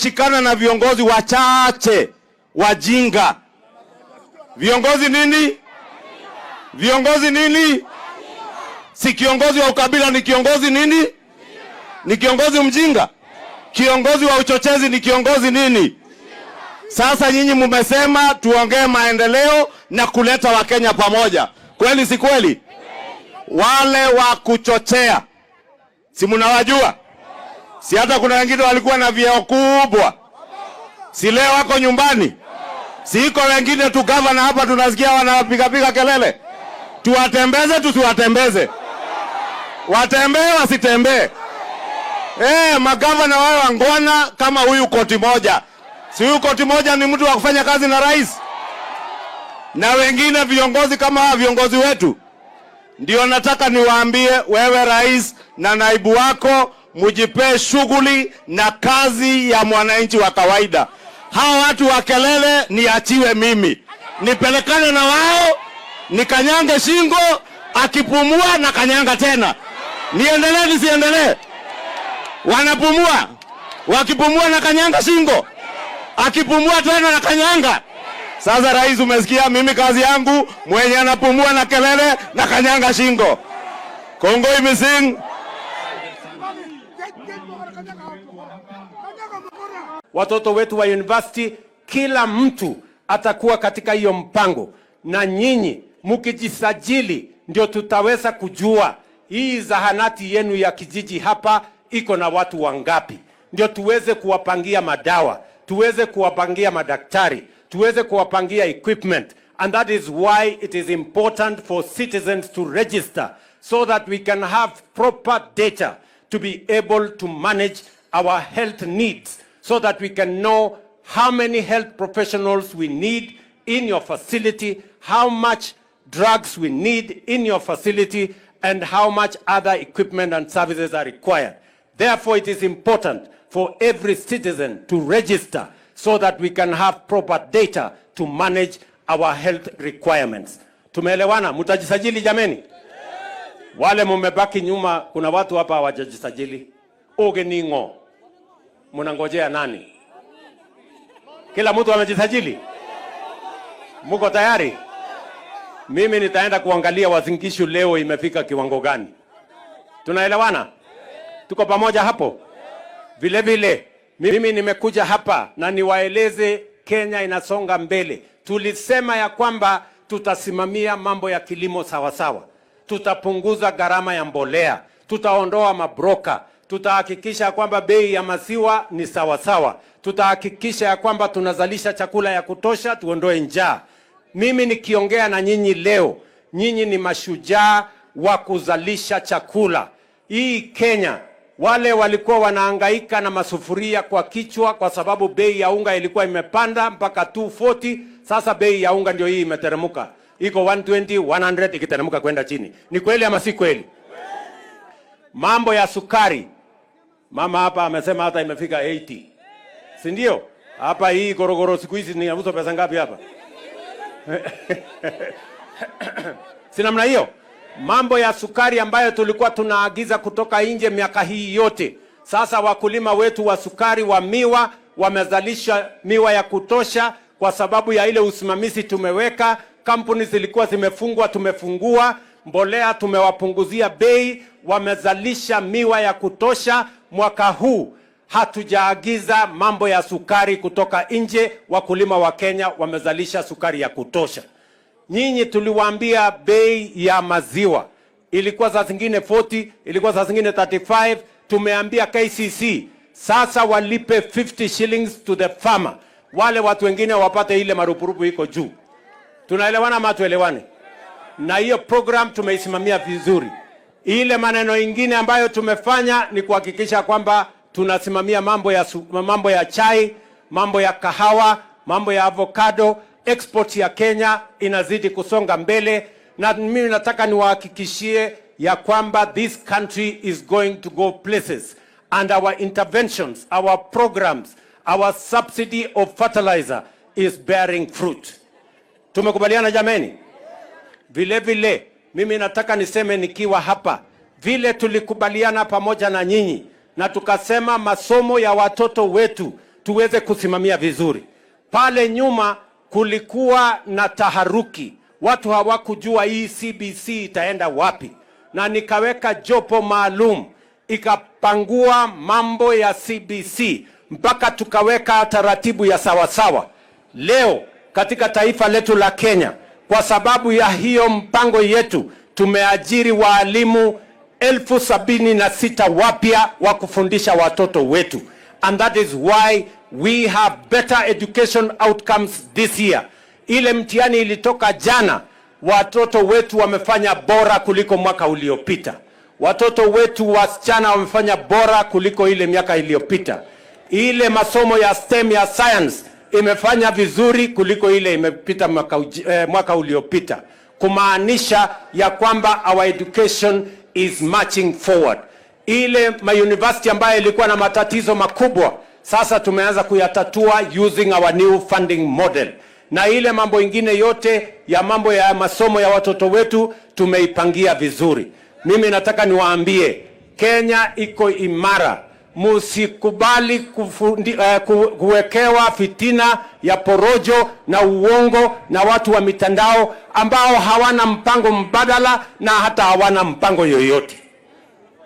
Shikana na viongozi wachache wajinga. Viongozi nini? Viongozi nini? Si kiongozi wa ukabila ni kiongozi nini? Ni kiongozi mjinga? Kiongozi wa uchochezi ni kiongozi nini? Sasa nyinyi mumesema tuongee maendeleo na kuleta Wakenya pamoja, kweli si kweli? Wale wa kuchochea, si mnawajua? Si hata kuna wengine walikuwa na vyeo kubwa, si leo wako nyumbani? Si iko wengine tu gavana hapa tunasikia wanapigapiga kelele. Tuwatembeze tusiwatembeze? Watembee wasitembee? Magavana wao wangwana kama huyu koti moja. Si huyu koti moja ni mtu wa kufanya kazi na rais? Na wengine viongozi kama hawa viongozi wetu. Ndio nataka niwaambie wewe rais na naibu wako mujipee shughuli na kazi ya mwananchi wa kawaida. Hawa watu wa kelele niachiwe mimi, nipelekane na wao, nikanyange shingo, akipumua na kanyanga tena. Niendelee nisiendelee? Wanapumua, wakipumua na kanyanga shingo, akipumua tena na kanyanga. Sasa rais, umesikia? Mimi kazi yangu mwenye anapumua na kelele na kanyanga shingo. Kongoi mising. Watoto wetu wa university, kila mtu atakuwa katika hiyo mpango, na nyinyi mkijisajili ndio tutaweza kujua hii zahanati yenu ya kijiji hapa iko na watu wangapi, ndio tuweze kuwapangia madawa, tuweze kuwapangia madaktari, tuweze kuwapangia equipment. And that is why it is important for citizens to register so that we can have proper data to be able to manage our health needs, so that we can know how many health professionals we need in your facility, how much drugs we need in your facility, and how much other equipment and services are required. Therefore, it is important for every citizen to register so that we can have proper data to manage our health requirements. Tumeelewana? Mutajisajili jameni? Wale mumebaki nyuma, kuna watu hapa hawajajisajili. Oge ningo. Munangojea nani? Kila mtu amejisajili? Muko tayari? Mimi nitaenda kuangalia Uasin Gishu leo imefika kiwango gani. Tunaelewana? Tuko pamoja hapo? Vile vile mimi nimekuja hapa na niwaeleze Kenya inasonga mbele. Tulisema ya kwamba tutasimamia mambo ya kilimo sawasawa, tutapunguza gharama ya mbolea, tutaondoa mabroka, tutahakikisha kwamba bei ya maziwa ni sawasawa, tutahakikisha ya kwamba tunazalisha chakula ya kutosha, tuondoe njaa. Mimi nikiongea na nyinyi leo, nyinyi ni mashujaa wa kuzalisha chakula. Hii Kenya, wale walikuwa wanahangaika na masufuria kwa kichwa kwa sababu bei ya unga ilikuwa imepanda mpaka 240. Sasa bei ya unga ndio hii imeteremka, iko 120, 100 ikiteremka kwenda chini. Ni kweli ama si kweli? Mambo ya sukari, mama hapa amesema hata imefika 80, si ndio? Hapa hii gorogoro siku hizi ni inauzwa pesa ngapi hapa? Si namna hiyo? Mambo ya sukari ambayo tulikuwa tunaagiza kutoka nje miaka hii yote, sasa wakulima wetu wa sukari wa miwa wamezalisha miwa ya kutosha kwa sababu ya ile usimamizi tumeweka. Kampuni zilikuwa zimefungwa, tumefungua. Mbolea tumewapunguzia bei, wamezalisha miwa ya kutosha. Mwaka huu hatujaagiza mambo ya sukari kutoka nje, wakulima wa Kenya wamezalisha sukari ya kutosha. Nyinyi tuliwaambia bei ya maziwa ilikuwa saa zingine 40, ilikuwa saa zingine 35. Tumeambia KCC sasa walipe 50 shillings to the farmer, wale watu wengine wapate ile marupurupu iko juu. Tunaelewana ama tuelewane? Na hiyo program tumeisimamia vizuri. Ile maneno ingine ambayo tumefanya ni kuhakikisha kwamba tunasimamia mambo ya chai, mambo ya kahawa, mambo ya avocado. Export ya Kenya inazidi kusonga mbele, na mimi nataka niwahakikishie ya kwamba this country is going to go places, and our interventions, our programs, our subsidy of fertilizer is bearing fruit. Tumekubaliana jameni? Vile vile mimi nataka niseme nikiwa hapa, vile tulikubaliana pamoja na nyinyi na tukasema masomo ya watoto wetu tuweze kusimamia vizuri. Pale nyuma kulikuwa na taharuki, watu hawakujua hii CBC itaenda wapi, na nikaweka jopo maalum ikapangua mambo ya CBC mpaka tukaweka taratibu ya sawasawa. Leo katika taifa letu la Kenya, kwa sababu ya hiyo mpango yetu, tumeajiri waalimu 76,000 wapya wa kufundisha watoto wetu, and that is why we have better education outcomes this year. Ile mtihani ilitoka jana, watoto wetu wamefanya bora kuliko mwaka uliopita. Watoto wetu wasichana wamefanya bora kuliko ile miaka iliyopita. Ile masomo ya STEM ya science imefanya vizuri kuliko ile imepita mwaka uliopita, kumaanisha ya kwamba our education is marching forward. Ile mauniversity ambayo ilikuwa na matatizo makubwa sasa tumeanza kuyatatua using our new funding model, na ile mambo ingine yote ya mambo ya masomo ya watoto wetu tumeipangia vizuri. Mimi nataka niwaambie, Kenya iko imara. Musikubali kuwekewa fitina ya porojo na uongo na watu wa mitandao ambao hawana mpango mbadala na hata hawana mpango yoyote.